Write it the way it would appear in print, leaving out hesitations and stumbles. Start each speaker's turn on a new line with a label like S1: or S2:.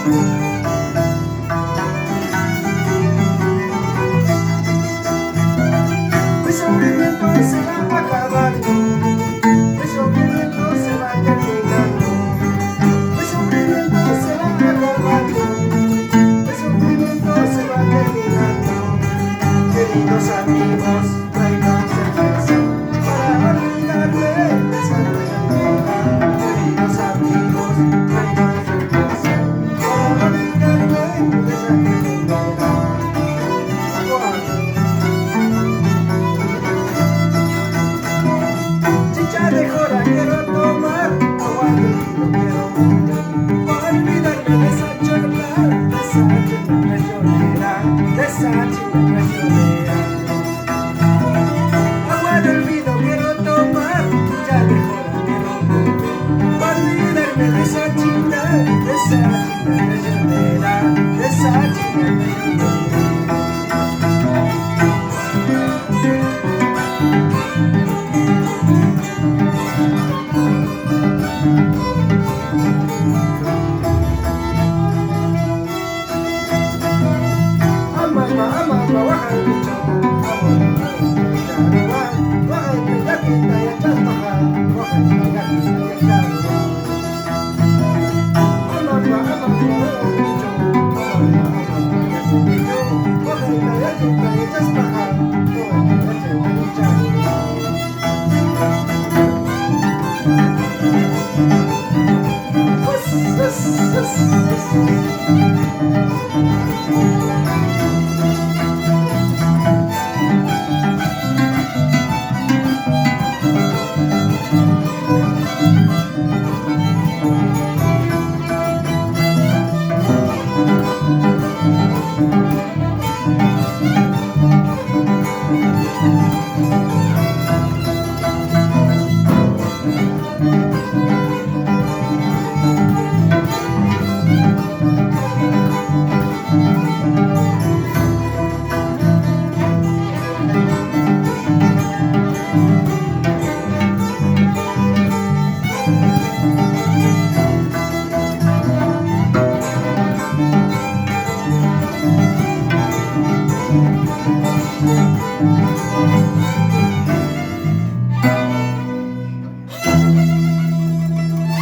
S1: Mi sufrimiento se va acabando, mi sufrimiento se va terminando, mi sufrimiento se va acabando, mi sufrimiento se va terminando. Queridos amigos, traigan cerveza para olvidarme de esa traicionera. Queridos amigos, traigan cerveza para olvidarme de esa traicionera. Chicha de jora quiero tomar, agua de olvido quiero beber, para olvidarme de esa chola, de esa china traicionera, de esa china traicionera. Agua de olvido quiero tomar, chicha de jora quiero beber, para olvidarme de esa china traicionera, de esa china traicionera.